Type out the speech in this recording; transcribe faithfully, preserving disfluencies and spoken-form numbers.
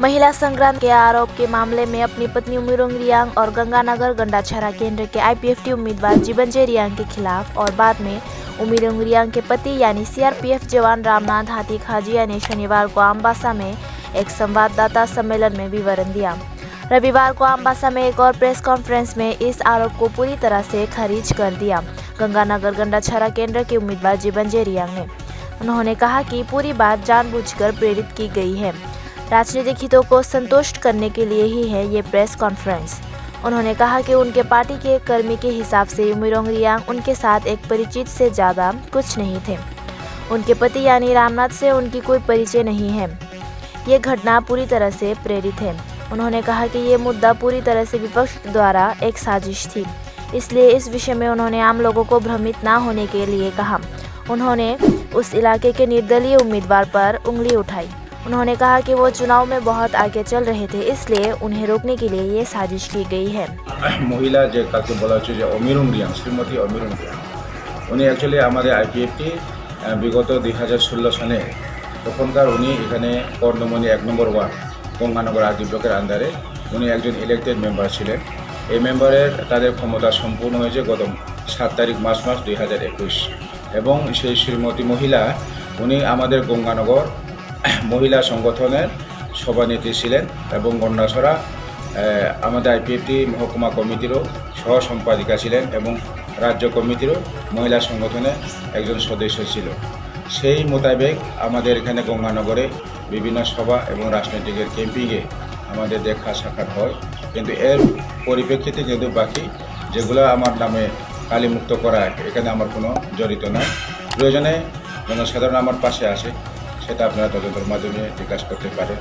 महिला संक्रांत के आरोप के मामले में अपनी पत्नी उमिरोंग रियांग और गंगानगर गंडाछरा केंद्र के आईपीएफटी उम्मीदवार जीवनजय रियांग के खिलाफ और बाद में उमिरोंग रियांग के पति यानी सीआरपीएफ जवान रामनाथ हाथी खाजिया ने शनिवार को अम्बासा में एक संवाददाता सम्मेलन में विवरण दिया। रविवार को अम्बासा में एक और प्रेस कॉन्फ्रेंस में इस आरोप को पूरी तरह से खारिज कर दिया। गंगानगर गंडाछरा केंद्र के उम्मीदवार जीवनजय रियांग ने उन्होंने कहा कि पूरी बात जानबूझकर प्रेरित की गई है। राजनीतिक हितों को संतुष्ट करने के लिए ही है ये प्रेस कॉन्फ्रेंस। उन्होंने कहा कि उनके पार्टी के कर्मी के हिसाब से उमिरोंग रियांग उनके साथ एक परिचित से ज्यादा कुछ नहीं थे। उनके पति यानी रामनाथ से उनकी कोई परिचय नहीं है। ये घटना पूरी तरह से प्रेरित है। उन्होंने कहा कि ये मुद्दा पूरी तरह से विपक्ष द्वारा एक साजिश थी, इसलिए इस विषय में उन्होंने आम लोगों को भ्रमित ना होने के लिए कहा। उन्होंने उस इलाके के निर्दलीय उम्मीदवार पर उंगली उठाई। उन्होंने कहा कि वो चुनाव में बहुत आगे चल रहे थे, इसलिए उन्हें रोकने के लिए ये साजिश की गई है। মহিলা যে কাকে বলা হচ্ছে যে অমিরুম রিয়াং, শ্রীমতী অমিরুম রিয়াং, উনি অ্যাকচুয়ালি আমাদের আইপিএফটি বিগত দুই হাজার ষোলো সনে তখনকার উনি এখানে কর্ণমণি এক নম্বর ওয়ার্ড গঙ্গানগর আরডি ব্লকের আন্ডারে উনি একজন ইলেক্টেড মেম্বার ছিলেন। এই মেম্বারের তাদের ক্ষমতা সম্পূর্ণ হয়েছে গত সাত তারিখ মার্চ মাস দুই হাজার একুশ। এবং সেই শ্রীমতী মহিলা উনি আমাদের গঙ্গানগর মহিলা সংগঠনের সভানেত্রী ছিলেন এবং গন্ডাছড়া আহ, আমাদের আইপিএফটি মহকুমা কমিটিরও সহ সম্পাদিকা ছিলেন এবং রাজ্য কমিটিরও মহিলা সংগঠনের একজন সদস্য ছিল। সেই মোতাবেক আমাদের এখানে গঙ্গানগরে বিভিন্ন সভা এবং রাজনৈতিকের ক্যাম্পিংয়ে আমাদের দেখা সাক্ষাৎ হয়, কিন্তু এর পরিপ্রেক্ষিতে কিন্তু বাকি যেগুলো আমার নামে কালিমুক্ত করা, এখানে আমার কোনো জড়িত নাই। প্রয়োজনে জনসাধারণ আমার পাশে আসে, সেটা আপনারা তদন্তের মাধ্যমে জিজ্ঞাসা করতে পারেন।